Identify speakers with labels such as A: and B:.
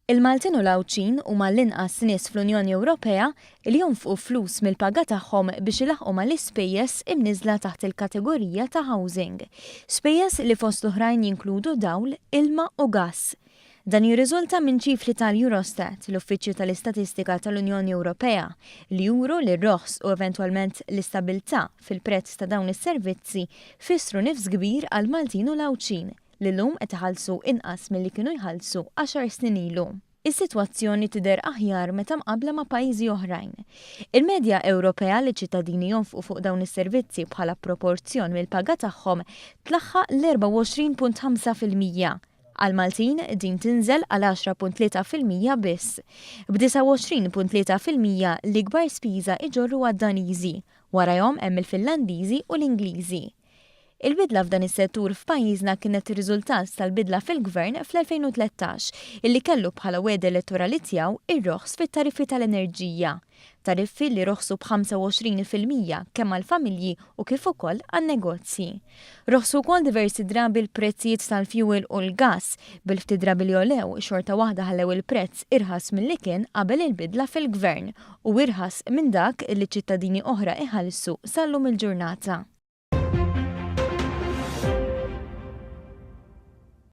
A: Il-Maltin u l-Għawdxin huma l-inqas nies fl-Unjoni Ewropea li jonfqu flus mill-paga tagħhom biex ilaħħqu mal-ispejjeż imniżżla taħt il-kategorija ta' housing. Spejjeż li fost l-oħrajn jinkludu dawl, ilma u gass. Dan jirriżulta minn ċifri tal-Eurostat, l-Uffiċċju tal-Istatistika tal-Unjoni Ewropea, li juru li r-roħs u eventwalment l-istabilità fil-prezz ta' dawn is-servizzi fissru nifs kbir għall-Maltin u l-Għawdxin li llum qed iħallsu inqas milli kienu jħallsu għaxar snin ilu. Is-sitwazzjoni tidher aħjar meta mqabbla ma' pajjiżi oħrajn. Il-medja Ewropea li ċittadini jonfqu fuq dawn is-servizzi bħala proporzjon mill-paga tagħhom tlaħħaq l-24.5%. Għall-Maltin din tinżel għal 10.3% biss. B'29.3% l-ikbar spiża iġorruha d-Daniżi, warajhom hemm il-Finlandiżi u l-Ingliżi. Il-bidla f'dan is-settur f'pajjiżna kienet riżultat tal-bidla fil-Gvern fl-2013, illi kellu bħala wegħda elettorali tiegħu ir-roħs fit-tariffi tal-enerġija. Tariffi li roħsu b'25% kemm għall-familji u kif ukoll għan-negozji. Roħsu wkoll diversi drabi l-prezzijiet tal-fjuwil u l-gass, bil-ftit drabi li għolew xorta waħda ħallew il-prezz irħas milli kien qabel il-bidla fil-Gvern u irħas minn dak li ċittadini oħra iħallsu sal-lum il-ġurnata.